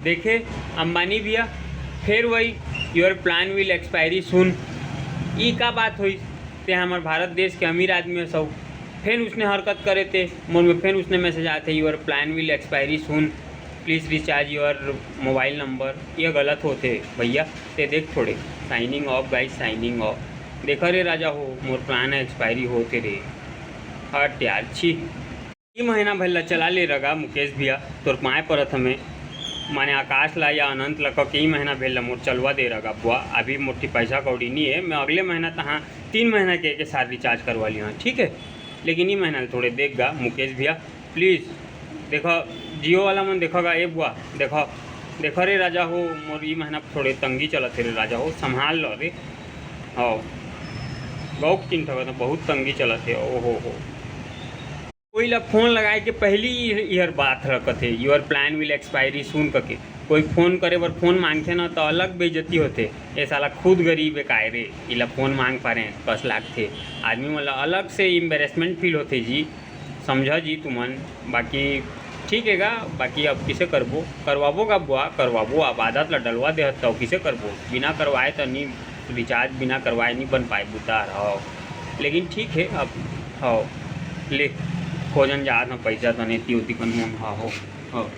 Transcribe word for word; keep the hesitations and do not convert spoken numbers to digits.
देखे अंबानी भैया, फेर वही, "Your plan will expiry soon।" ई का बात होइस? ते हमर भारत देश के अमीर आदमी हसौ, फेर उसने हरकत करे ते मोर में फेर उसने मैसेज आते, "Your plan will expiry soon, please recharge your mobile number।" ये गलत होते भैया। ते देख थोड़े, signing off guys, signing off। देखा रे राजा हो, मोर प्लान एक्सपायरी होते रे। हट यार, छी। ई महीना भर ला चला ले रगा मुकेश भैया, तोर पाए परत हमें, माने आकाश ला या अनंत ला कह के ई महीना भर ला मोर चलवा दे रगा बुआ। अभी मोटी पैसा कौड़ी नहीं है, मैं अगले महीना तहाँ तीन महीना के, के साथ रिचार्ज करवा लिया, ठीक है? लेकिन ई महीना थोड़े देख गा मुकेश भैया, प्लीज। देखो, जियो वाला मन देखो गा, ए बुआ, देखो, देखो रे राजा हो, मोर ई महीना थोड़े तंगी चलत हे रे राजा हो, संभाल लो रे। हाँ, गौ किन ठगा तो बहुत तंगी चलत हे, ओ हो हो। कोई ला फोन लगाए के पहली ही इहर बात रखत हे, "Your plan will expiry soon" करके। कोई फोन करे बर फोन मांगथे ना, तो अलग बेइज्जती होथे। ये साला खुद गरीब है काय रे, इला फोन मांग पारे कस लागथे। आदमी मन ला अलग से एम्बेरसमेंट फील होथे जी, समझा जी तुमन। बाकी ठीक है गा, बाकी अब किसे करबो, करवाबो गा बुआ, करवाबो। अब आदत ला डलवा देहत तो किसे करबो, बिना करवाए तो नहीं, रिचार्ज बिना करवाए नहीं बन पाए बुता रहो। लेकिन ठीक है अब, हो ले, खोजन जात ना पैसा तो नहीं ती होती कन हो, हो।